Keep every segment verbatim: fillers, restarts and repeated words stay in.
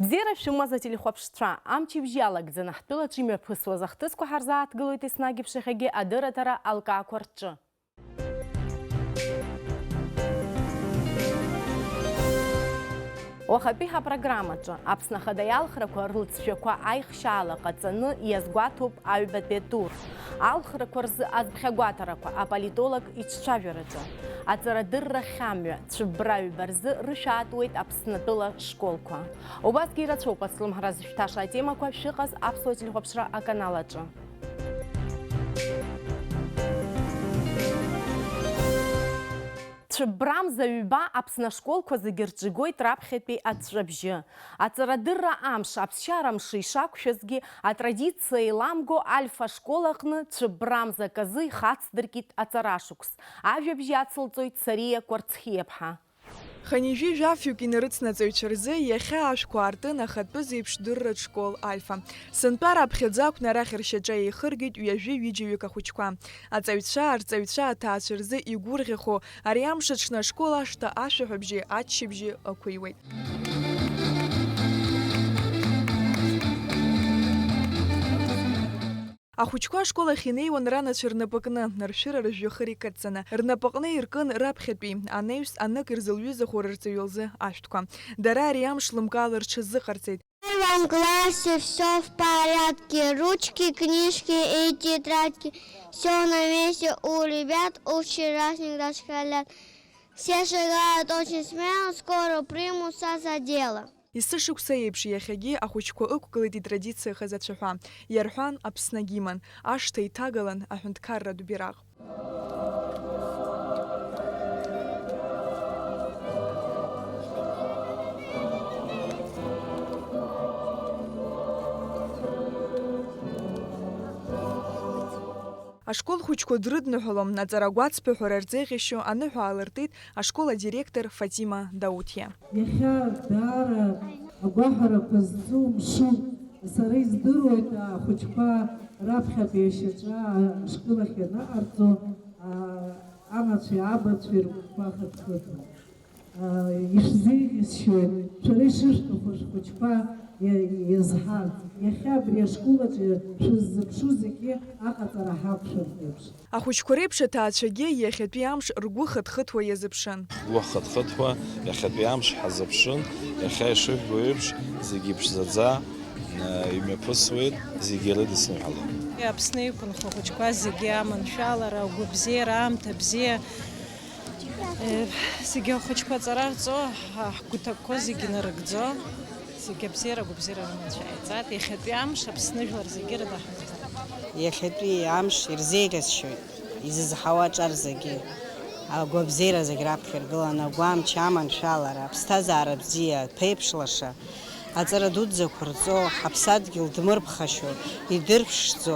Бзиара шәымаз, ателехәаԥшцәа, амчыбжь иалагӡаны ҳтәылаҿы имҩаԥысуаз ахҭысқәа ҳарзааҭгылоит еснагь еиԥш иахьагьы адырраҭара алкаақәа рҿы. Уахатәи ҳапрограммаҿы Аԥсны Ахада иалхрақәа рлҵшәақәа аихшьаала ҟаҵаны иазгәаҭоуп аҩбатәи атур. Алхрақәа рзы азԥхьагәаҭарақәа аполитолог иҿцәажәараҿы. Аҵарадырра хьамҩа цәыббра ҩба рзы рышәаатуеит Аԥснытәыла школқәа. Убасгьы ирацәоуп ацлымҳара зышәҭаша атемақәа шәыҟаз аԥсуа телехәаԥшра аканал аҿы. Цәыббрамза ҩба Аԥсны ашколқәа зегьы рҿы игоит раԥхьатәи аҵәҵәабжьы. Аҵарадырра амш, аԥсшьара мшы ишақәшәазгьы, атрадициа еиламго Альфа школ аҟны цәыббрамза аказы ихацдыркит аҵарашықәс. Ажәабжь ацылҵоит Сариа Кәарцхиаԥҳа. Хынҩажәи жәафҩык инарыцны аҵаҩцәа рзы иахьа ашәқәа аартын ахатәы зеиԥшдырратә школ Альфа. Сынтәа раԥхьаӡа акәны арахь ршьаҿа еихыргеит ҩажәи ҩыџьаҩык ахәыҷқәа. Аҵаҩцәа, арҵаҩцәа, аҭаацәа рзы игәырӷьахо, ари амш аҽны ашкол ашҭа ашәаҳәабжьи аччабжьи ықәыҩуеит. Ахәыҷқәа ашкол ахь инеиуан ранацәа рнапы кны, ршәыра рыжәҩахыр икыдҵаны. Рнапаҟны иркын раԥхьатәи, анаҩс анык ирзылҩызахо рырҵаҩы лзы ашәҭқәа. Дара ари амш лымкаала рҽазыҟарҵеит. В первом классе всё в порядке, ручки, книжки и тетрадки. Всё на месте у ребят, общий праздник доставляет. Все шагают очень смело, скоро примутся за дело. Есышықәса еиԥш иахьагьы ахәыҷқәа ықәгылеит итрадициахаз ацәаҳәа. Иарҳәан, Аԥсны агимн, ашҭа иҭагалан аҳәынҭқарратә бираҟ. Ашкол хәыҷқәа дрыдныҳәалон, аҵара гәацԥыҳәара рзеиӷьашьо аныҳәа аалыртит ашкол адиректор Фатима Даутиа. Иахьа даара агәаҳәарақәа зҵоу мшуп. Сара издыруеит, ахәыҷқәа раԥхьатәи ашьаҿа ашкыл ахь ианаҟарҵо, а, анацәеи абацәеи рыгәқәа хыҭхыҭуа. А, ишәзеиӷьасшьоит, шәара ишышәҭаху шәхәыҷқәа иа-, иазҳарц. Иахьа абри ашкол аҿы шәыззыԥшу зегьы аҟаҵара ҳақәшәартә еиԥш. Ахәыҷқәа реиԥш аҭаацәагьы иахьатәи амш ргәы хыҭхыҭуа иазыԥшын. Ҳгәы ҳхыҭхыҭуа иахьатәи амш ҳазыԥшын, иахьа ишыжәбо еиԥш, зегьы ԥшӡаӡа, э, имҩаԥысуеит, зегьы ирыдысныҳәалон. Аԥсны иқәынхо ахәыҷқәа зегьы аманшәалара, агәабзиара, аамҭа бзиа, э, зегьы ахәыҷқәа аҵара рҵо, ҳгәы ҭакқәо зегьы нарыгӡо. Зегьы абзиара, агәабзиара рыманшәа иааиҵааит. Иахьатәи амш Аԥсны жәлар зегьы рыдаҳамҭа. Иахьатәи амш ирзеиӷьасшьоит изызҳауа аҿар зегьы, агәабзиара зегь раԥхьа иргыланы, агәамч, аманшәалара, аԥсҭазаара бзиа, аԥеиԥш лаша, аҵара дуӡӡақәа рҵо, ҳаԥсадгьыл дмырԥхашьо, идырԥшӡо,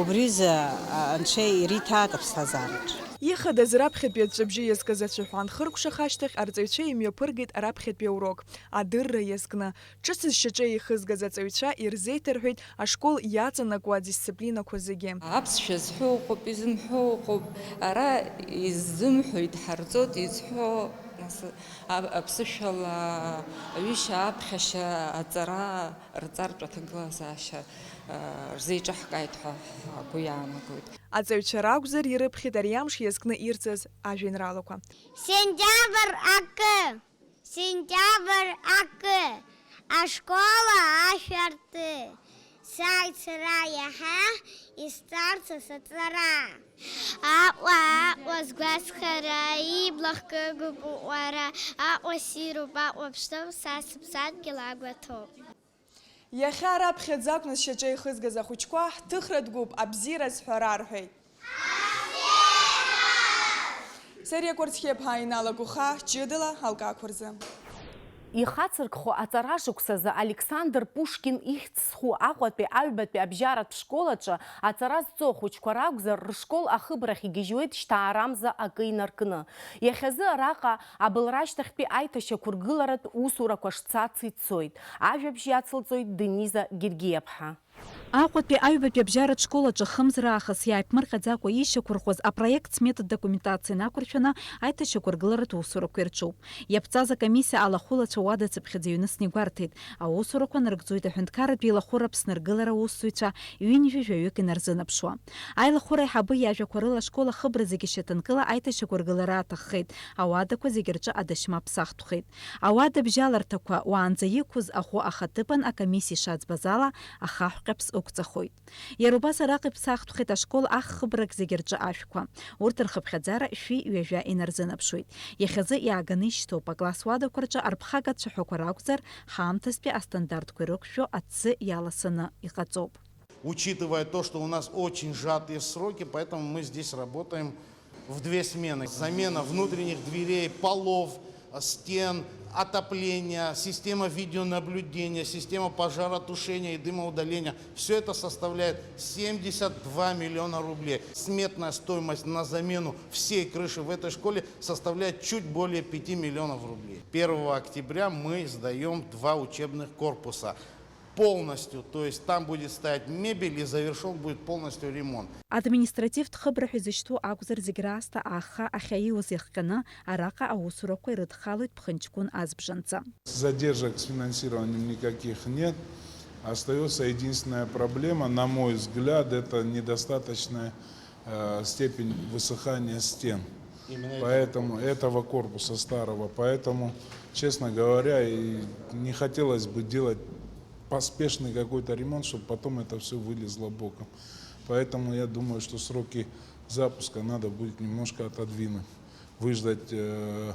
убри рзы, а, Анцәа ириҭааит аԥсҭазаараҿы. Ихадаз раԥхьатәи аҵәҵәабжьы иазкыз ацәаҳәа анхыркәшаха ашьҭахь, арҵаҩцәа имҩаԥыргеит раԥхьатәи аурок, адырра иазкны. Ҿыц зшьаҿа еихызгаз аҵаҩцәа ирзеиҭарҳәеит ашкол иаҵанакуа адисциплинақәа зегьы. Аԥсшәа зҳәо ыҟоуп, изымҳәо ыҟоуп. Ара иззымҳәо идҳарҵоит, изҳәо, нас, а-, аԥсышәала аҩышьа, аԥхьашьа, аҵара, рҵартә аҭагылазаашьа, а, рзеиҿаҳкааит ҳәа ҳгәы иаанагоит. Аҵаҩцәа ракәзар, ирыԥхьеит ари амш иазкны ирҵаз ажәеинраалақәа. Сентиабр акы. Сентиабр акы, ашкола ашәа рты, сааит сара иаҳа, исҵарц саҵара. Аҟәа, Аҟәа, сгәазхара, ибла хкыгоуп уҟәара, Аҟәа ссируп, Аҟәа ԥшӡоуп, са сыԥсадгьыл агәаҭоуп. Иахьа раԥхьаӡа акәны зшьаҿа ихызгаз ахәыҷқәа, ҳҭыхратә гәыԥ абзиара азҳәара арҳәеит. Сариа Кәарцхиаԥҳа, Инал Агәыхаа, ҷыдала алкаақәа рзы. Ихацыркхо аҵара шықәсазы Александр Пушкин ихьӡ зху Аҟәатәи аҩбатәи абжьаратә школ аҿы аҵара зҵо ахәыҷқәа ракәзар, рышкол ахыбрахь игьежьуеит шьҭаарамза акы инаркны. Иахьазы араҟа абылра ашьҭахьтәи аиҭашьақәыргыларатә усурақәа шцац ицоит. Ажәабжь иацылҵоит Дениза Гергиаԥҳа. Аҟәатәи аҩбатәи абжьаратә школ аҿы хымз раахыс иааиԥмырҟьаӡакәа ишьақәырӷәӷәаз апроект-сметатә документациа инақәыршәаны аиҭашьақәыргыларатә усурақәа ирҿуп. Иаԥҵаз акомиссиа алахәылацәа уадацыԥхьаӡа иҩныҵны игәарҭеит, аусурақәа нарыгӡоит аҳәынҭқарратә еилахәыра Аԥсны аргылара аусзуҩцәа ҩынҩажәаҩык инарзынаԥшуа. Аилахәыра аиҳабы иажәақәа рыла ашкол ахыбра зегьы шьаҭанкыла аиҭашьақәыргылара аҭаххеит, ауадақәа зегьы рҿы адашьма ԥсахтәхеит. Ауадабжьаларҭақәа уаанӡа иқәыз аӷәы ахаҭыԥан акомиссиа ишаӡбаз ала, ахаҳә ҟьаԥс ықәҵахоит. Иара убас араҟа иԥсахтәхеит ашкол аххыбрак зегьы рҿы ашәқәа. Урҭ рхыԥхьаӡара шәи ҩажәа инарзынаԥшуеит. Иахьазы иааганы ишьҭоуп акласс уадақәа рҿы арԥхага цәаҳәақәа ракәзар, ҳаамҭазтәи астандартқәа ирықәшәо аҭӡы иаласаны иҟаҵоуп. Учитывая то, что у нас очень сжатые сроки, поэтому мы здесь работаем в две смены. Замена внутренних дверей, полов, стен, отопления, система видеонаблюдения, система пожаротушения и дымоудаления. Все это составляет семьдесят два миллиона рублей. Сметная стоимость на замену всей крыши в этой школе составляет чуть более пяти миллионов рублей. Первого октября мы сдаем два учебных корпуса полностью, то есть там будет стоять мебель и завершён будет полностью ремонт. Административтә хыбра ҳәа изышьҭоу акәзар, зегь раасҭа аахха ахьаиуз иахҟьаны, араҟа аусурақәа ирыдхалоит ԥхынҷкәын азбжанҵа. Задержек с финансированием никаких нет. Остаётся единственная проблема, на мой взгляд, это недостаточная э, степень высыхания стен. Именно этого Поэтому корпуса. Этого корпуса старого. Поэтому, честно говоря, и не хотелось бы делать поспешный какой-то ремонт, чтобы потом это всё вылезло боком. Поэтому я думаю, что сроки запуска надо будет немножко отодвинуть, выждать, э,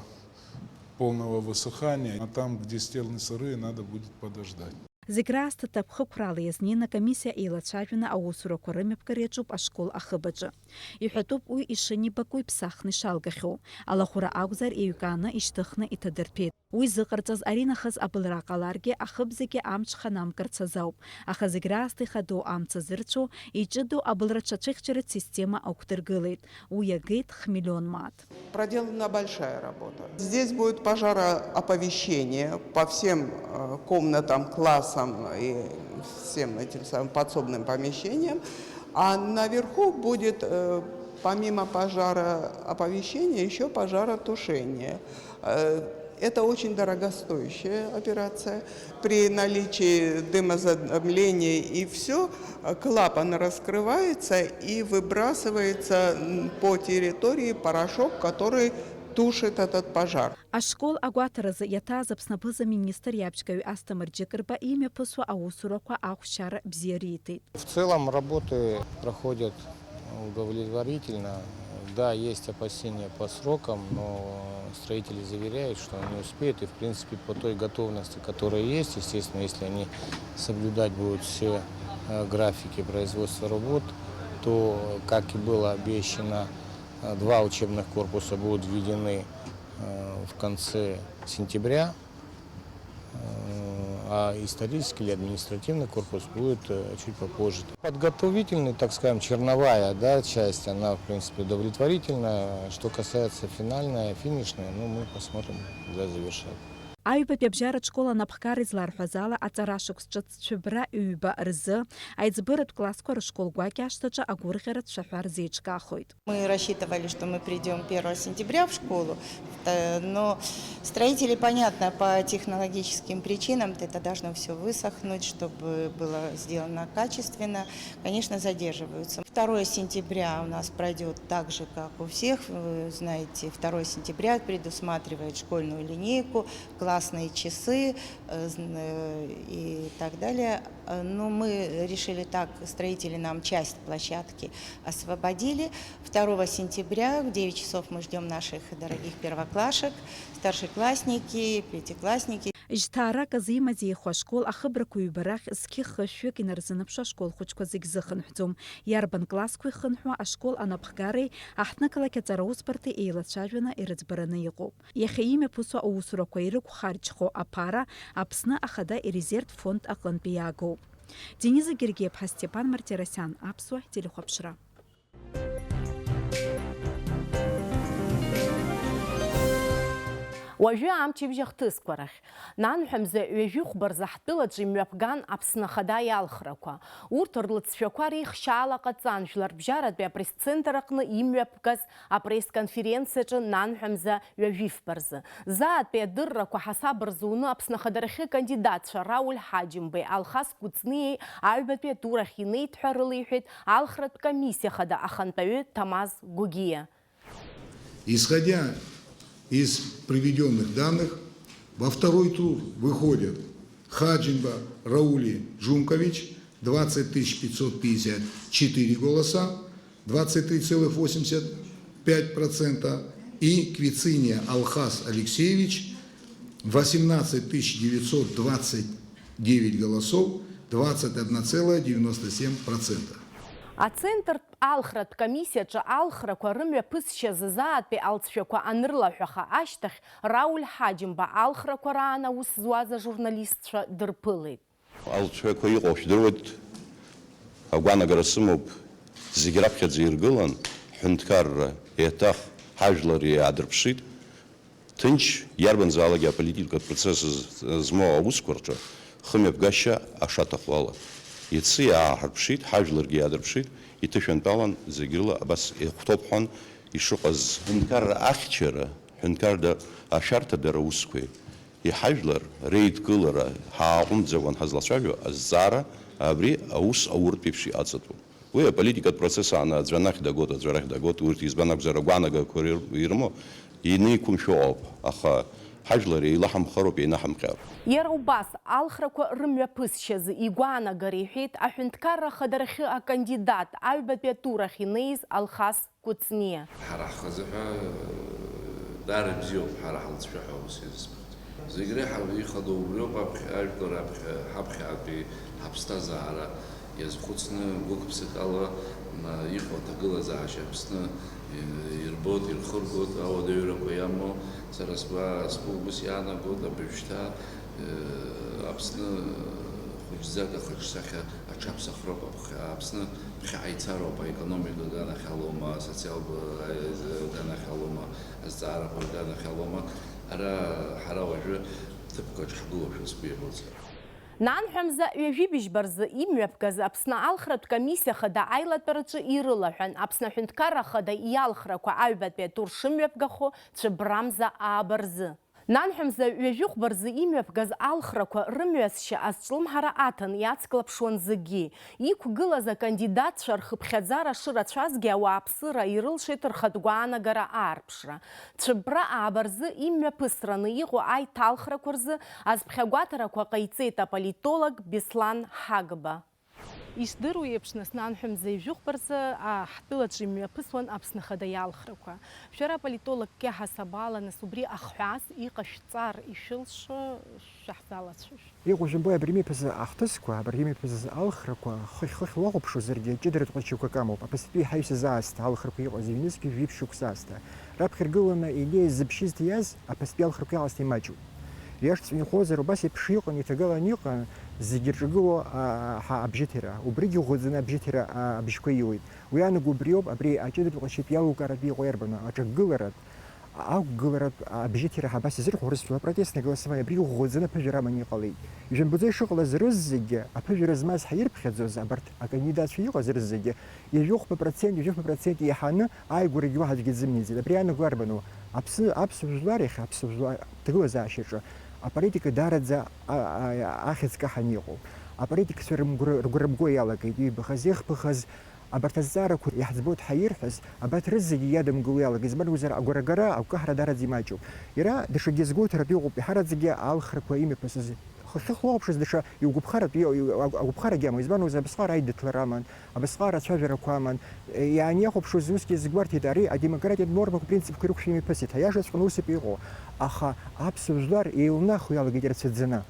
полного высыхания, а там, где стены сырые, надо будет подождать. Зегь раасҭа ҭакԥхықәрала иазнеины акомиссиа еилацәажәаны аусурақәа рымҩаԥгара иаҿуп ашкол ахыбаҿы. Иҳәатәуп уи ишынибаку иԥсахны ишалгахьоу. Алахәыра акәзар, еиҩкааны ишьҭыхны иҭадырҭәеит. Уи зыҟарҵаз аринахыс абылра ҟаларгьы, ахыб зегьы амҽханамгарц азауп. Аха зегь раасҭа ихадоу амца зырцәоу, иҷыдоу абылра ҽацәыхьчаратә система ықәдыргылеит. Уи иагеит хмиллион мааҭ. Проделана большая работа. Здесь будет пожарооповещение по всем, э, комнатам, классам и всем этим самым подсобным помещениям. А наверху будет, э, помимо пожарооповещения, ещё пожаротушение. Э, это очень дорогостоящая операция. При наличии дымозадымления и всё, э, клапан раскрывается и выбрасывается, м, по территории порошок, который тушит этот пожар. Ашкол агәаҭаразы иаҭааз Аԥсны аԥыза-министр иаԥшьгаҩ Асҭамыр Џьыкырба имҩаԥысуа аусурақәа ахәшьара бзиа риҭеит. В целом работы проходят удовлетворительно. Да, есть опасения по срокам, но строители заверяют, что они успеют, и, в принципе, по той готовности, которая есть, естественно, если они соблюдать будут все, э, графики производства работ, то, как и было обещано, э, два учебных корпуса будут введены, э, в конце сентября. Э, а исторический или административный корпус будет, э, чуть попозже. Подготовительный, так скажем, черновая, да, часть, она, в принципе, удовлетворительная. Что касается финальная, финишная, ну, мы посмотрим, когда завершат. Аҩбатәи абжьаратә школ анапхгара изларҳәаз ала, аҵара шықәс ҿыц цәыббра ҩба рзы аиҵбыратә классқәа рышкол гәакьа ашҭаҿы агәырӷьаратә цәаҳәа рзеиҿкаахоит. Мы рассчитывали, что мы придём первого сентября в школу, э, но строители, понятно, по технологическим причинам это должно всё высохнуть, чтобы было сделано качественно. Конечно, задерживаются. Второго сентября у нас пройдёт так же, как у всех. Вы знаете, второго сентября предусматривает школьную линейку, классные часы, э, зн-, э, и так далее. Э, но мы решили так, строители нам часть площадки освободили. Второго сентября в девять часов мы ждём наших дорогих первоклашек, старшеклассники, пятиклассники. Жьҭаарак азы имазеихо ашкол ахыбрақәа ҩба рахь зқьы хышәҩык инарзынаԥшуа ашкол хәыҷқәа зегь зыхынҳәӡом. Иарбан классқәа ихынҳәуа, ашкол анапхгареи аҳҭнықалақь аҵараусбарҭеи еилацәажәаны ирыӡбараны иҟоуп. Иахьа имҩаԥысуа аусурақәа ирықәхарџьхо аԥара Аԥсны Ахада ирезервтә фонд аҟынтәи иаагоуп. Дениза Гергиаԥҳа, Степан Мартиросиан, Аԥсуа телехәаԥшра. Уажәы амчыбжь ахҭысқәа рахь. Нанҳәа мза ҩажәихәба рзы ҳтәылаҿы имҩаԥган Аԥсны Ахада иалхрақәа. Урҭ рлыҵшәақәа реихшьаала ҟаҵан Жәларбжьаратәи апресс-центр аҟны имҩаԥгаз апресс-конференциаҿы нанҳәа мза ҩажәифба рзы. Заатәи адыррақәа ҳасаб рзуны Аԥсны Ахадарахьы акандидатцәа Рауль Ҳаџьымбеи Алхас Кәыҵниеи аҩбатәи атур ахь инеит ҳәа рылеиҳәеит Алхратә комиссиа хада ахантәаҩы Ҭамаз Гогиа. Исходя из приведённых данных, во второй тур выходят Хаджимба Раули Джумкович, двадцать тысяч пятьсот пятьдесят четыре голоса, двадцать три целых восемьдесят пять процента, и Квициния Алхас Алексеевич, восемнадцать тысяч девятьсот двадцать девять голосов, двадцать одна целая девяносто семь процента. Ацентртә алхратә комиссиаҿы алхрақәа рымҩаԥысшьа ззаатәи алҵшәақәа анрылаҳәаха ашьҭахь, Рауль Ҳаџьымба алхрақәа раан аус зуаз ажурналистцәа дырԥылеит. Алҵшәақәа иҟоу шәдыруеит, агәаанагара сымоуп, зегь раԥхьаӡа иргылан, ҳҳәынҭқарра, еиҭах ҳажәлар иаадырԥшит. Ҭынч, иарбанзаалакгьы аполитикатә процесс з-, змоу аусқәа рҿы хымҩаԥгашьа ашаҭаху ала. Иацы иааҳарԥшит, ҳажәларгьы иаадырԥшит, иҭышәынтәалан зегь рыла абас ихәҭоуп ҳәан ишыҟаз. Ҳәынҭқарра ахьчара, ҳәынҭқарра ашәарҭадара аусқәеи иҳажәлар реидкылара ҳааҟәымҵӡакәан ҳазлацәажәо азҵаара абри аус ауртә еиԥш иҟаҵатәуп. Уи аполитикатә процесс ааны аӡәы анахь дагоит, аӡәы арахь дагоит, урҭ избан акәзар агәаанагақәа рыр-, ирымоу инеиқәымшәо ауп, аха ҳажәлар еилаҳамхароуп, еинаҳамҟьароуп. Иара убас, алхрақәа рымҩаԥысшьазы игәаанагара иҳәеит аҳәынҭқарра ахадарахьы акандидат, аҩбатәи атур ахь инеиз Алхас Кәыҵниа. Ҳара ҳхазы ҳәа, даара ибзиоуп ҳара ҳалҵшәа ҳәа ус иазыскуеит. Зегь реиҳа ихадоу убриоуп, аԥхьа, ажәлар аԥхьа, ҳаԥхьаатәи ҳаԥсҭазаара иазхәыцны, гәык-ԥсыкала, м, иҟоу аҭагылазаашьа Аԥсны, э, ирбоит, ирхыргоит, ауадаҩрақәа иамоу. Сара сгәы, сгәы ус иаанагоит, абыржәшьҭа, э, Аԥсны хәыҷӡак ахаҿсахьа аҽаԥсахроуп, аԥхьа, Аԥсны ԥхьаҟа ицароуп, аекономика аганахь алоума, асоциалтә, э, аганахь алоума, азҵаарақәа рганахь алоума. Ара ҳара уажәы ҭыԥк аҿы ҳгылоушәа сгәы иабоит сара. Нанҳәа мза ҩажәи быжьба рзы имҩаԥгаз Аԥсны алхратә комиссиа хада аилатәараҿы ирылаҳәан, Аԥсны аҳәынҭқарра ахада иалхрақәа аҩбатәи атур шымҩаԥгахо Цәыббра мза ааба рзы. Нанҳәа мза ҩажәихәба рзы имҩаԥгаз алхрақәа рымҩасшьа азҿлымҳара аҭан иацклаԥшуан зегьы. Иқәгылаз акандидатцәа рхыԥхьаӡара шырацәазгьы ауааԥсыра ирылшеит рхатә гәаанагара аарԥшра. Цәыббра ааба рзы имҩаԥысраны иҟоу аиҭалхрақәа рзы азԥхьагәаҭарақәа ҟаиҵеит аполитолог Беслан Ҳагба. Ишдыру еиԥш, нас, нанҳәа мза ҩажәихәба рзы, а, ҳтәылаҿы имҩаԥысуан Аԥсны Ахада иалхрақәа. Шәара аполитологк иаҳасабала, нас, убри ахҳәаас иҟашәҵар ишәылшо шәаҳзалацәажәап. Иҟоу жәымбои абри имҩаԥысыз ахҭысқәа, абаргьы имҩаԥысыз алхрақәа, хыхь-хыхь уахәаԥшуазаргьы, ҷыдаратә ҟазшьақәак амоуп. Аԥстәи ҳаҩсыз аасҭа алхрақәа иҟаз ҩнызқь жәиԥшь шықәса аасҭа. Раԥхьа иргыланы идеиа зыбжьыз ҭииаз аԥстәи алхрақәа иҟазҭа имаҷуп. Иашаҵәҟьа инхозар, убас еиԥш иҟан, иҭагалан иҟан, зегьы ирҿагыло, а, ҳа-, абжьыҭира. Убригьы ӷәӷәаӡаны абжьыҭира, а, абжьқәа ииуеит. Уи анаго убриоуп, абри аҷыдаратә ҟазшьатә иалукааратә иҟоу иарбану, аҿагыларатә, ақәгыларатә абжьыҭира ҳәа абас изырҳәо урысшәала протестное голосование, абри ӷәӷәаӡаны аԥыжәара аманы иҟалеит. Ижәымбаӡо ишыҟалаз рызегьы, аԥыжәара змаз ҳәа ирԥхьаӡоз абарҭ акандидатцәа иҟаз рызегьы, ҩажәихәба процент, ҩажәихәба процент еиҳаны ааигәарагьы уаҳа аӡәгьы дзымнеиӡеит. Абри анаго иарбану? Аԥсы, аԥсуа жәлар иахьа, аԥсуа жәлар ҭагылазаашьаҿы аполитика даараӡа, а, а, ахьӡ каҳан иҟоуп. Аполитикцәа рымгәра-, ргәра рымго иалагеит, иҩбахаз, иахьбахаз, абарҭ азҵаарақәа иаҳӡбоит ҳәа ирҳәаз, абарҭ рызегьы иадымгыло иалагеит, избан акәзар, агәарагара, агәкаҳара даараӡа имаҷуп. Иара даҽакгьы згәоуҭаратә иҟоуп, иаҳараӡакгьы алхрақәа имҩаԥысыз. Хыхьхыхь уахәаԥшыз даҽа игәаԥхаратә иа-, иа-, агәаԥхарагьы амоуп, избан акәзар, абасҟак аидыслара аман, абасҟак ацәажәарақәа аман. Иаанихәаԥшуаз усгьы згәарҭеит, ари адемократиатә нормақәа, принципқәа ирықәшәаны имҩаԥысит. Аиашаҵәҟьаны ус ауп иҟоу. Аха аԥсуа жәлар еилнахуа иалагеит ирацәаӡаны.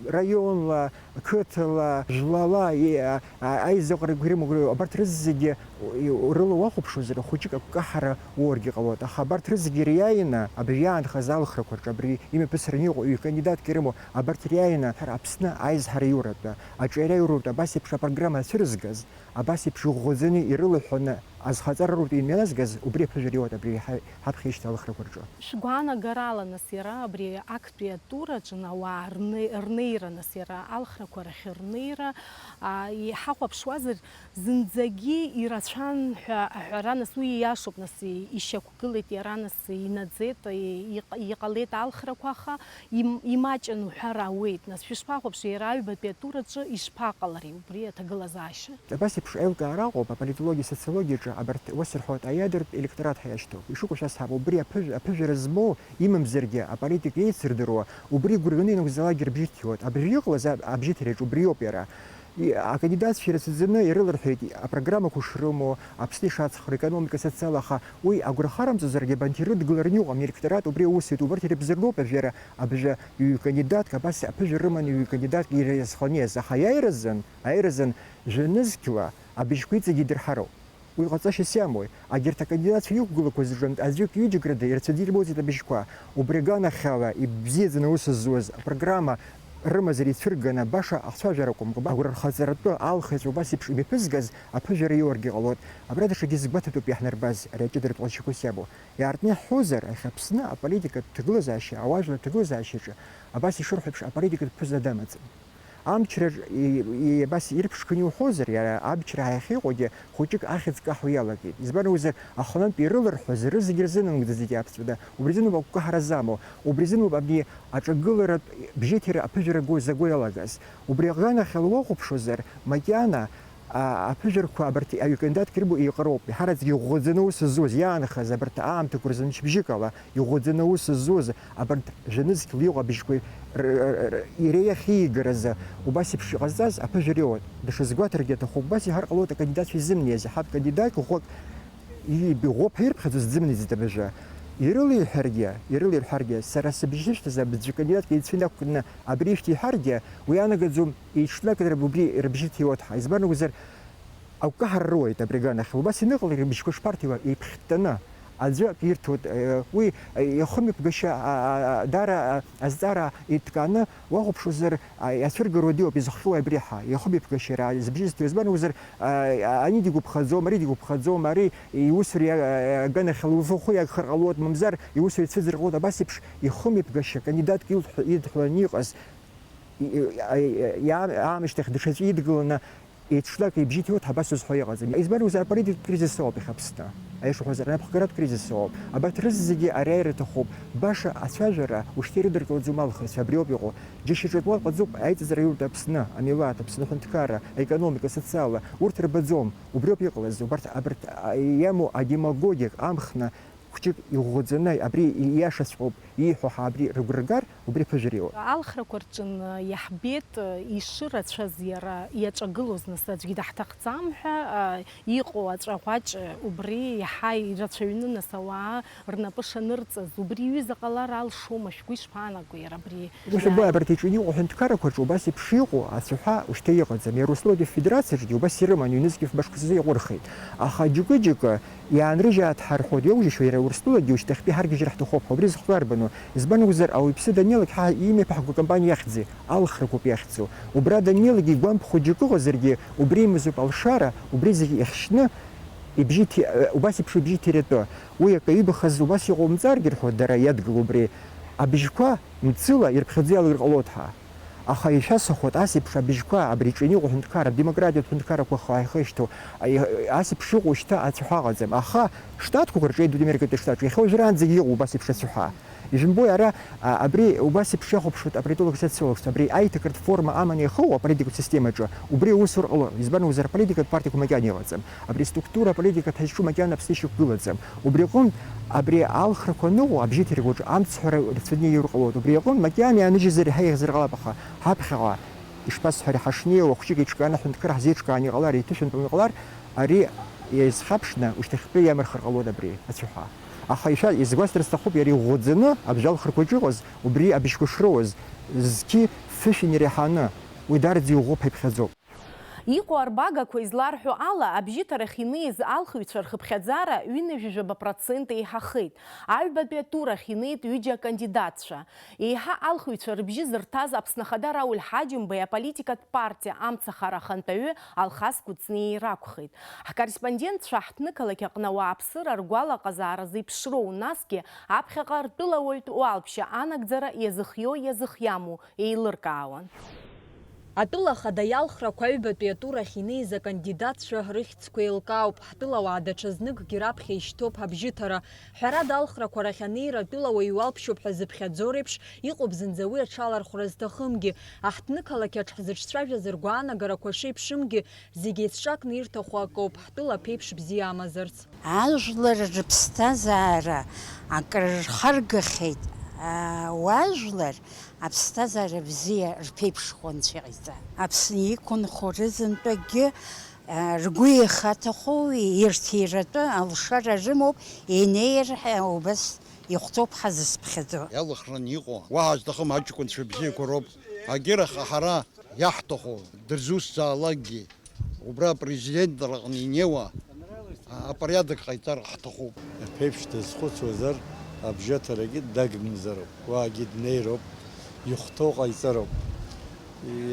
Раионла, қыҭала, жәлала, и-, а-, а-, аизыҟарақәа ирымоу абарҭ рызегьы рыла уахәаԥшуазар, хәыҷык агәкаҳара уоургьы ҟалоит. Аха абарҭ рызегьы ириааины, абыржәы иаанхаз алхрақәа рҿы абри имҩаԥысраны иҟоу ҩ-кандидатк ирымоу абарҭ ириааины, ҳара Аԥсны аизҳара иуратәы, аҿиара иуратәы абас еиԥш апрограмма ацәырызгаз, абас еиԥш иӷәӷәаӡаны ирылыҳәҳәаны Азхаҵара рутәы имҩаназгаз убри аԥыжәара иоуеит абри ҳа-, ҳаԥхьа ишьҭа алхрақәа рҿы. Шәгәаанагарала, нас, иара абри актәи атураҿы ауаа рне-, рнеира, нас, иара алхрақәа рахь рнеира, а, иҳахәаԥшуазар, зынӡагьы ирацәан ҳәа аҳәара, нас, уи ииашоуп, нас, и-, ишьақәгылеит иара, нас, инаӡеит, и-, иҟ-, иҟалеит алхрақәа, аха им-, имаҷын уҳәар ауеит. Нас, шәышԥахәаԥши, иара аҩбатәи атураҿы ишԥаҟалари убри аҭагылазаашьа? Абас еиԥш аилкаара ыҟоуп аполитологиа, асоциологиаҿы, абарҭ, уа сырҳәоит, аиадыртә електорат ҳәа иашьҭоуп. Ишыкәу шәасҳәап, убри аԥыжә-, аԥыжәара змоу, имамзаргьы, аполитика еицырдыруа, убри гәырӷьаны ианакәзаалакгьы рыбжьы ҭиуеит. Абыржәы иҟалаз аб-, абжьыҭираҿы убриоуп иара. И-, акандидатцәа ирацәаӡаны ирыларҳәеит апрограммақәа шрымоу, Аԥсны ишацхраау, аекономика, асоциал, аха уи агәра харымҵозаргьы, абанҭ ирыдгылараны иҟам аелекторат убри аус иоуп, убарҭ ирыбзырноуп абжьара, абжа ҩ-кандидатк, абас аԥыжәара рыманы ҩ-кандидатк иразханиаз, аха аиааиразын, аиааиразын, жәанызқьла абыжьқәа иҵегьы идырҳароуп. Уи ҟаҵашьас иамои? Агьырҭ акандидатцәа иқәгылақәаз рҿынтә аӡәык-ҩыџьак рыда ирацәаӡа ирмоуӡеит абыжьқәа. Убри аганахьала ибзиаӡаны аус зуаз апрограмма рымазар ицәырганы баша ахцәажәара акәымкәа, агәра рхаҵаратәы алхыҩцәа убас еиԥш имҩаԥызгаз аԥыжәара иоургьы ҟалоит. Абра даҽакгьы згәаҭатәуп иаҳнарбаз ари аҷыдаратә ҟазшьақәа сиабо. Иаартны иаҳҳәозар, иахьа Аԥсны аполитикатә ҭагылазаашьа, ауаажәлар рҭагылазаашьаҿы абас ишырҳәо еиԥш аполитикатә ԥыза дамаӡам. Амчра и-, и-, абас ирԥшқаны иуҳәозар, иара амчра ҳәа иахьыҟоугьы хәыҷык ахьӡ каҳәо иалагеит. Избан акәзар, аханынтә ирыларҳәаз рызегьы рзынамыгӡаӡеит аԥсуа, убри азыноуп агәкаҳара замоу, убри азыноуп абни аҿагыларатә бжьыҭира аԥыжәара го-, заго иалагаз. Убри аганахьала уахәаԥшуазар, макьана, а, аԥыжәарқәа абарҭ аҩ-кандидатк ирымоу еиҟароуп, иҳараӡак иӷәӷәаӡаны аус зуаз, иаанхаз абарҭ аамҭақәа рзы мчыбжьык ала, иӷәӷәаӡаны аус зуаз, абарҭ жәанызқьла иҟоу абыжьқәа р-, р-, р-, иреиахьеигаразы убас еиԥш иҟазҵаз аԥыжәара иоуеит. Даҽа згәаҭаргьы аҭахуп, убас иҳәар ҟалоит акандидатцәа изымнеиз, иаҳа акандидатк ӷәӷәак ибӷәӷәоуп ҳәа ирыԥхьаӡоз дзымнеиӡеит абыжәы. Ирылеиҳәаргьы, ирылеирҳәаргьы, сара сыбжьы сышьҭаз аӡәы кандидатк еицәаны акәны абри ишәҭ иҳәаргьы, уи анагаӡом, еиҽнакыр убри рыбжьы ҭиуеит ҳәа. Избан акәзар, агәкаҳара руеит абри аганахьала. Убас ианыҟалалак рыбжьқәа шԥарҭиуа, еиԥхьтаны. Аӡәы акы ирҭоит, э, уи, э, ихымҩаԥгашьа, а, а, а, даара, а, азҵаара иҭкааны уахәаԥшуазар, а, иацәыргароу диоуп, изыхҟьоу абри ҳа, ихымҩаԥгашьара зыбжьы зҭиуа. Избан акәзар, а, а, ани дигәаԥхаӡом, ари дигәаԥхаӡом, ари иусура иа-, а, аганахьала лхы иагхар ҟалоит, мамзар иусура ицәыӡыр ҟалоит, абас еиԥш ихымҩаԥгашьа кандидатк илҳәо-, идҳәаланы иҟаз, и-, и-, а, и-, иа-, аамышьҭахь даҽаӡәы идгыланы, еиҽнак ибжьы ҭиуеит ҳәа абас узҳәо иҟаӡам. Избан акәзар, аполитикатә кризис ауп иахьа Аԥсны. Аиаша уҳәозар, анапхгаратә кризис ауп. Абарҭ рызегьы ари аира аҭахуп. Баша ацәажәара ушьҭа ирыдыркылаӡом алхыҩцәа, абриоуп иҟоу. Џьашьа ҿырпуа ҟаҵоуп аиҵаҵара иуртә Аԥсны, амилаҭ, Аԥсны аҳәынҭқарра, аекономика, асоциалла, урҭ рбаӡом. Убриоуп иҟалаз, убарҭ, абарҭ, а, иамоу адемагогиак амхны, хәҷык иӷәӷәаӡаны, абри ииашаҵәҟьоуп ииҳәо ҳәа абри рыгәра ргар, убри аԥыжәара иоуп. Алхрақәа рҿы иаҳбеит ишырацәаз иара иаҿагылоз, нас аӡәгьы даҳҭахӡам ҳәа, а, иҟоу аҵәаӷәаҷ убри иаҳа ирацәаҩны, нас ауаа рнапы шанырҵаз, убри иҩыза ҟалар алшома, шәгәы ишԥаанаго иара абри? Ус убоит, абарҭ иҿы иҟоу аҳәынҭқаррақәа рҿы убас еиԥш иҟоу ацәаҳәа ушьҭа иҟаӡам. Иара Урыстәылатәи Афедерациаҿгьы убас ирыман, ҩнызқьи фба шықәсазы иаҟәырхит. Аха џьыкы-џьыкы иаанрыжьааит ҳәа рҳәоит, иоужьашьо иара Урыстәылагьы ушьҭахьтәи ҳаргьежьра ҳҭахуп ҳәа. Убри зыхәҭоу арбану? Избан акәзар, ауаҩԥсы даннеилак ҳа имҩаԥаҳго акомпаниа иахьӡи, алхрақәоуп иахьӡу. Убра даннеилак игәамԥхо џьыкы ыҟазаргьы, убри имазоуп алшара, убри зегь ихьшьны, ибжьы ҭи-, убас еиԥш ибжьы ҭиратәы. Уи акы ибахаз убас иҟоумҵаргьы рҳәоит, дара иадгыло убри. Абжьқәа мцыла ирԥхьаӡо иалагар ҟалоит ҳәа. Аха ишәасҳәахуеит, ас еиԥш абжьқәа, абри иҿы иҟоу аҳәынҭқарра, адемократиатә ҳәынҭқаррақәа хаа ихеишьҭоу, аи-, ас еиԥш иҟоу шьҭа ацәаҳәа ыҟаӡам. Аха штатқәак рҿы, Аиндуамерикатәи аштатқәа, иахьа уажәраанӡагьы иҟоуп убас еиԥш ацәаҳәа. Ижәымбои, ара, а, абри убас еиԥш иахәаԥшуеит аполитолог-социологцәа, абри аиҭакратә форма аманы иахыҟоу аполитикатә системаҿы, убри аусура ҟалоит. Избан акәзар, аполитикатә партиақәа макьана иҟаӡам. Абри аструктура аполитикатә ҳазҿу макьана Аԥсны ишьақәгылаӡам. Убри аҟынтә абри алхрақәа аныҟоу абжьыҭирақәаҿы амцҳәара рацәаны ииур ҟалоит. Убри аҟынтә макьана иааныжьызар иаҳа еиӷьзар ҟалап, аха ҳаԥхьаҟа, ишԥасҳәари, ҳашнеиуа, хәҷык иҿкааны аҳәынҭқар ҳзеиҿкааны иҟалар, иҭышәынтәаны иҟалар, ари иазхьаԥшны ушьҭахьтәи иамырхыр ҟалоит абри ацәаҳәа. Аха ишәа-, изгәасҭар сҭахуп, иара иӷәӷәаӡаны абжьы алхрақәа аҿы иҟаз, убри абжьқәа шроуаз, зқьи фышәи иреиҳаны, уи дарӡа иӷәӷәоуп ҳәа иԥхьаӡоуп. Иҟоу арбагақәа изларҳәо ала, абжьыҭарахь инеиз алхыҩцәа рхыԥхьаӡара ҩынҩажәижәаба процент еиҳахеит. Аҩбатәи атурахь инеит ҩыџьа акандидатцәа. Еиҳа алхыҩцәа рыбжьы зырҭаз Аԥсны Ахада Рауль Ҳаџьымбеи аполитикатә партиа Амцахара ахантәаҩы Алхас Кәыҵниеи ракәхеит. Ҳкорреспондентцәа ҳҭнықалақь аҟны ауааԥсыра ргәалаҟазаара зеиԥшроу, насгьы аԥхьаҟа ртәылауаҩтә уалԥшьа анагӡара иазыхиоу-иазыхиаму еилыркаауан. Атәыла ахада иалхрақәа аҩбатәи атурахь инеиз акандидатцәа рыхьӡқәа еилкаауп. Ҳтәылауаа даҽазныкгьы раԥхьа ишьҭоуп абжьыҭара. Ҳәарада, алхрақәа рахь анеира атәылауаҩ иуалԥшьоуп ҳәа зыԥхьаӡо реиԥш, иҟоуп зынӡа уи аҽалархәра зҭахымгьы. Аҳҭнықалақь аҿы ҳзыҿцәажәаз ргәаанагарақәа шеиԥшымгьы, зегь еицҿакны ирҭаху акоуп, ҳтәыла аԥеиԥш бзиа амазарц. Ажәлар рыԥсҭазаара акрырхаргахьеит, а, уажәлар аԥсҭазаара бзиа рԥеиԥшхо анцәа иҟаиҵа. Аԥсны иқәынхо рызынтәыкгьы, а, ргәы иахаҭахоу ирҭиратәы алшара рымоуп, инеир ҳәа убас ихәҭоуп ҳазысԥхьаӡо. Иалхран иҟоу, уаҳа зҭахым аҷкәынцәа бзиақәа роуп. Агьырахь ҳара иаҳҭаху дырзусҭзаалакгьы, убра апрезидент аҟны инеиуа, а, апорядок ҟаиҵар ҳҭахуп. Аԥеиԥш дазхәыцуазар, абжьаҭарагьы дагмзароуп, уаагьы днеироуп, ихәҭоу ҟаиҵароуп.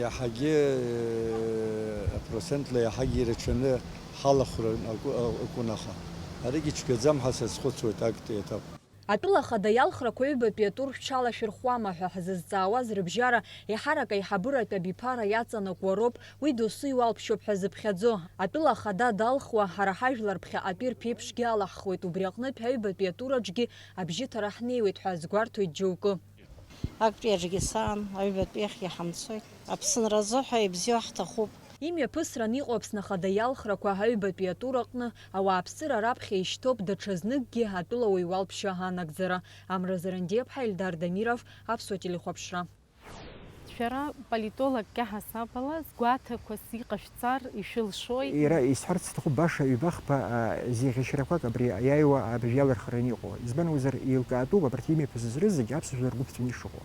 Иаҳагьы, э, процентла иаҳагьы ирацәаны ҳалахәра акәы-, акәын, аха аригьы цәгьаӡам ҳәа сазхәыцуеит актәи аетап. Атәыла ахада иалхрақәа ҩбатәи атур шәҽалашәырхәама ҳәа ҳзызҵаауаз рыбжьара, еиҳарак аиҳабыратә абиԥара иаҵанакуа роуп, уи досу иуалԥшьоуп ҳәа зыԥхьаӡо. Атәыла ахада далхуа, ҳара ҳажәлар ԥхьаҟатәи рԥеиԥшгьы алаҳхуеит, убри аҟнытә аҩбатәи атур аҿгьы абжьыҭара ҳнеиуеит ҳәа азгәарҭоит џьоукы. Актәи аҿгьы саан, аҩбатәи ахьгьы ҳамцоит. Аԥсынра азыҳәа ибзиоу ҳҭахуп. Имҩаԥысран иҟоу Аԥсны Ахада иалхрақәа аҩбатәи атур аҟны ауааԥсыра раԥхьа ишьҭоуп даҽазныкгьы атәылауаҩ уалԥшьа анагӡара. Амра Зарандиаԥҳа, Ельдар Дамиров, Аԥсуа телехәаԥшра. Шәара политологк иаҳасабала згәаҭақәас иҟашәҵар ишәылшои? Иара исҳәарц сҭахуп, баша ҩба-хԥа, а, зеиӷьашьарақәак абри иааиуа абжьы иалырхраны иҟоу. Избан акәзар, еилкаатәуп абарҭ имҩаԥысыз рызегь аԥсуа жәлар ргәы ԥҵәаны ишыҟоу.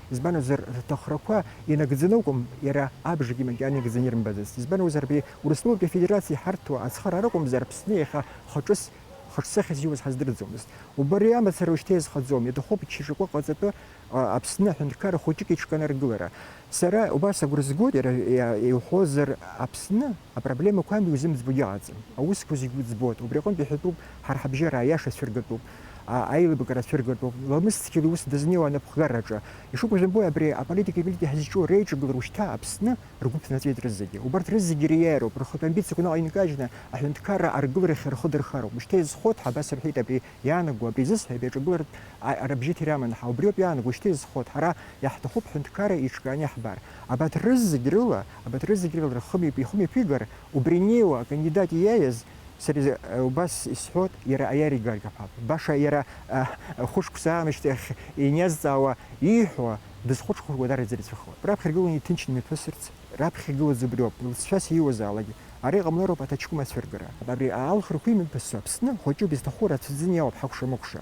Избан акәзар, рҭахрақәа инагӡаны акәым, иара абжагьы макьана инагӡаны ирымбаӡацт. Избан акәзар, абри Урыстәылатәи Афедерациа иҳарҭо ацхыраара акәымзар, Аԥсны иахьа хаҿыс, хаҿсахьа зиуаз ҳаздырӡомызт. Убри амацара уажәшьҭа иазхаӡом, иаҭахуп иччаҿакуа ҟаҵатәы, а, Аԥсны аҳәынҭқарра хәыҷык иҿкаанаргылара. Сара убас агәра згоит, иара, иа-, иуҳәозар, Аԥсны апроблемақәа амҩа иузымӡбо иҟаӡам. Аусқәа зегь уӡбоит. Убри аҟынтә иҳәатәуп ҳара ҳабжьара аиаша цәыргатәуп, а-, аилибакара цәыргатәуп. Ламыс цқьала иус дазнеиуа анапхгараҿы. Ишыгәышәымбои, абри аполитикеи амилитеи ҳазҿу реиҿагылара ушьҭа Аԥсны ргәы ԥнаҵәеит рызегьы. Убарҭ рызегьы ириааироуп, рхатә амбициақәа наҟ инкажьны аҳәынҭқарра аргыларахь рхы дырхароуп. Ушьҭа иазхоит ҳәа абас рҳәеит, абри иаанаго, абри изысҳәа, абри аҿагыларатә а-, рыбжьы ҭира аман ҳәа. Убриоуп иаанаго, ушьҭа иазхоит, ҳара иаҳҭахуп ҳҳәынҭқарра еиҿкааны иаҳбар. Абарҭ рызегь рыла, абарҭ рызегь рыла рхы мҩаԥ-, ихы мҩаԥигар, убри инеиуа акандидат ииааиз, сара, э, убас исҳәоит, иара аиааира игаргап ҳәа. Баша иара, э, хәышықәса аамышьҭахь ианиазҵаауа, ииҳәо, дызхәыцхәыцуа даараӡа ирацәахоит. Раԥхьа иргыланы иҭынчны имҩаԥысырц, раԥхьа игылаз убриоуп, лҵшәас ииуазаалак, ара иҟамлароуп аҭаҷкәым ацәыргара. Абри аалхрақәа имҩаԥысуа Аԥсны хәыҷуп, изҭаху рацәаӡаны иалоуп, ҳакәша-мыкәша.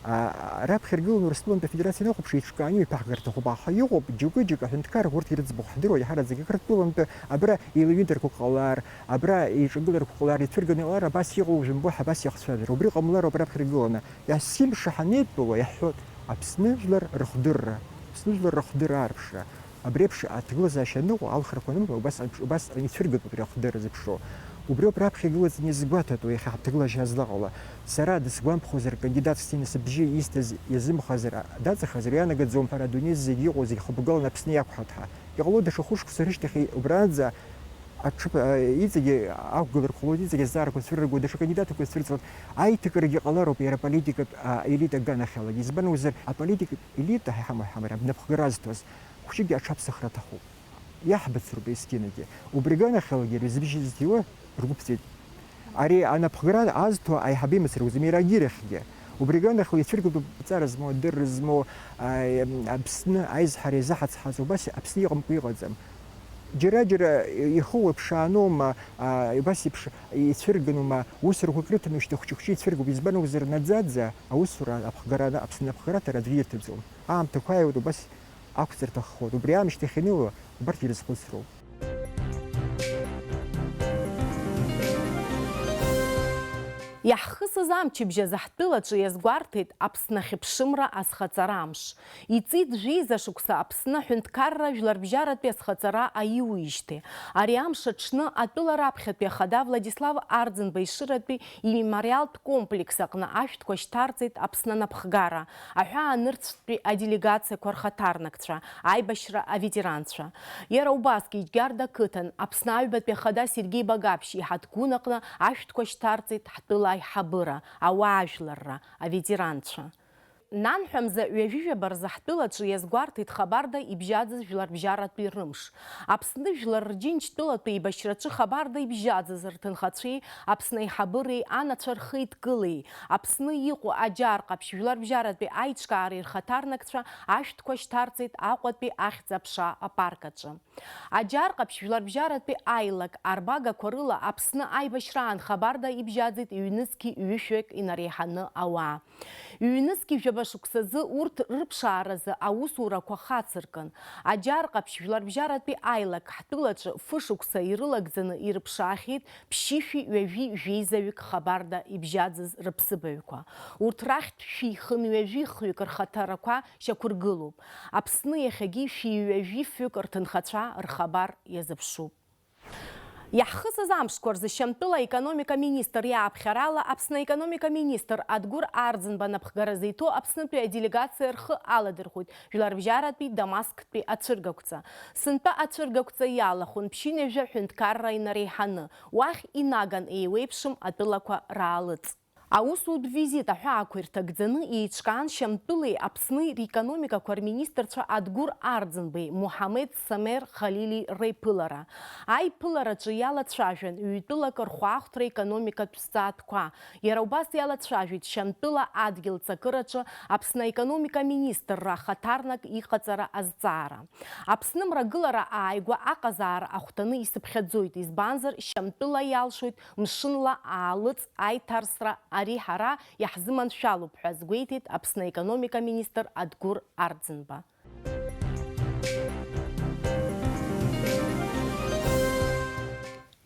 А, раԥхьа иргыланы Урыстәылантәи Афедерациа анахәаԥш еиҿкааны иаԥаҳгар рҭахуп, аха иҟоуп џьоукы-џьоукы аҳәынҭқарра урҭ ирыӡбахә ҳдыруа иаҳараӡак ақырҭтәылантәи, абра еилаҩынтрақәак ҟалар, абра еиҿагыларақәак ҟалар, ицәырганы иҟалар, абас иҟоу жәымбо, абас иахцәажәар. Убри ҟамлароуп раԥхьа иргыланы. Есымша ҳанеидтәалоу иаҳҳәоит, Аԥсны жәлар рыхдырра, Аԥсны жәлар рыхдырра аарԥшра. Абри еиԥш аҭагылазаашьа аныҟоу, алхрақәа анымоу, убас, убас ицәыргатәуп ари ахдырра зыԥшроу. Убриоуп раԥхьа игылаӡаны изгәаҭатәу иахьа ҳаҭагылазаашьа злаҟало. Сара дысгәамԥхозар, кандидатк сҭины сыбжьы исҭаз иазымхазар, даҵахазар ианагаӡом ҳәа, адунеи зегь иҟоу зегь хыбгалан Аԥсны иақәҳаҭ ҳәа. Иҟало даҽа хәышықәса рышьҭахь убранӡа аҽы, а, иҵегьы ақәгыларақәа ҟалоит, иҵегьы азҵаарақәа цәырыргоит, даҽа кандидатқәа цәырҵуеит, аиҭакрагьы ҟалароуп иара аполитикатә, а, елита аганахьалагьы. Избан акәзар, аполитикатә елита ҳа иҳамоу ҳамара, абнапхгара азҭоз, хәыҷыкгьы аҽаԥсахра аҭахуп. Иаҳбацәоуп есқьынагьы. Убри аганахьалагьы рызбжьы зҭиуа ргәы ԥҵәеит. Ари анапхгара азҭо аиҳабы имацара акәӡам, иара агьирахьгьы. Убри аганахьала ицәыргатәуп аҵара змоу, адырра змоу, а, Аԥсны аизҳара иазыҳацҳаз, убас Аԥсны иҟамкәа иҟаӡам. Џьара-џьара ихы уеиԥшааноума, а, убас еиԥш ицәыргоума, усурақәак рыҭаны ушьҭа хәҷы-хәҷы ицәыргоуп, избан акәзар, наӡаӡа аусура аԥхгара, Аԥсны аԥхгараҭара аӡәгьы ирҭаӡом. Аамҭақәа ааиуеит, убас ақәҵра ҭаххоит. Убри аамышьҭахь ианыло, убарҭ ирызхәыцроуп. Иаҳхысыз амчыбжь азы ҳтәылаҿы иазгәарҭеит Аԥсны ахьыԥшымра азхаҵара амш. Иҵит жәеиза шықәса Аԥсны аҳәынҭқарра жәларбжьаратәи азхаҵара аиуижьҭеи. Ари амш аҽны атәыла раԥхьатәи ахада Владислав Арӡынба Ешыратәи имемориалтә комплекс аҟны ашәҭқәа шьҭарҵеит Аԥсны анапхгара, аҳәаанырцәтәи аделегациақәа рхаҭарнакцәа, аибашьра аветеранцәа. Иара убасгьы Џьгьарда ақыҭан Аԥсны аҩбатәи ахада Сергеи Багаԥшь иҳаҭгәын аҟны ашәҭқәа шьҭарҵеит ҳтәыла аиҳабыра, ауаажәларра, аветеранцәа. Нанҳәа мза ҩажәижәаба рзы ҳтәылаҿы иазгәарҭеит хабарда ибжьаӡыз жәларбжьаратәи рымш. Аԥсны жәлар рџьынџьтәылатәи еибашьраҿы хабарда ибжьаӡыз рҭынхацәеи Аԥсны аиҳабыреи анацәа рхеидкылеи, Аԥсны иҟоу Аџьар Ҟаԥшь жәларбжьаратәи аиҿкаареи рхаҭарнакцәа ашәҭқәа шьҭарҵеит Аҟәатәи Ахьӡ-аԥша апарк аҿы. Аџьар Ҟаԥшь жәларбжьаратәи аилак арбагақәа рыла Аԥсны аибашьраан хабарда ибжьаӡит ҩнызқьи ҩышәҩык инареиҳаны ауаа. Ҩнызқьи жәаба шықәсазы урҭ рыԥшааразы аусурақәа хацыркын. Аџьар Ҟаԥшь жәларбжьаратәи аилак ҳтәылаҿы фышықәса ирылагӡаны ирыԥшаахьеит ԥшьышәи ҩажәи жәеизаҩык хабарда ибжьаӡыз рыԥсыбаҩқәа. Урҭ рахьтә шәи хынҩажәи хҩык рхаҭарақәа шьақәыргылоуп. Аԥсны иахьагьы шәи ҩажәи фҩык рҭынхацәа рхабар иазыԥшуп. Иаҳхысыз амшқәа рзы Шьамтәыла аекономика министр иааԥхьарала Аԥсны аекономика министр Адгәыр Арӡынба напхгара зиҭо Аԥснытәи аделегациа рхы аладырхәит Жәларбжьаратәи Дамасктәи ацәыргақәҵа. Сынтәа ацәыргақәҵа иалахәын ԥшьынҩажәа ҳәынҭқарра инареиҳаны, уахь инаган еиуеиԥшым атәылақәа раалыҵ. Аусутә визит аҳәаақәа ирҭагӡаны еиҿкаан Шьамтәылеи Аԥсни рекономикақәа рминистрцәа Адгәыр Арӡынбеи Муҳамед Самер Халили реиԥылара. Аиԥылараҿы иалацәажәан ҩтәылак рхәаахәҭра економикатә зҵаатәқәа. Иара убас иалацәажәеит Шьамтәыла адгьыл ҵакыраҿы Аԥсны аекономика министрра ахаҭарнак иҟаҵара азҵаара. Аԥсны мрагылара ааигәа аҟазаара ахәҭаны исыԥхьаӡоит, избанзар, Шьамтәыла иалшоит мшынла аалыҵ аиҭарсра, ари ҳара иаҳзыманшәалоуп ҳәа азгәеиҭеит Аԥсны аекономика министр Адгәыр Арӡынба.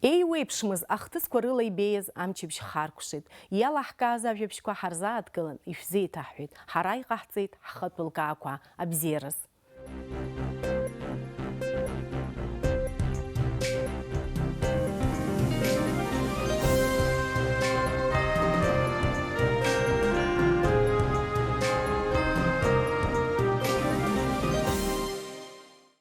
Еиуеиԥшмыз ахҭысқәа рыла ибеиаз амчыбжь харкәшеит. Иалаҳкааз ажәабжьқәа ҳарзааҭгылан, ишәзеиҭаҳҳәеит. Ҳара иҟаҳҵеит ҳхатә лкаақәа. Абзиараз!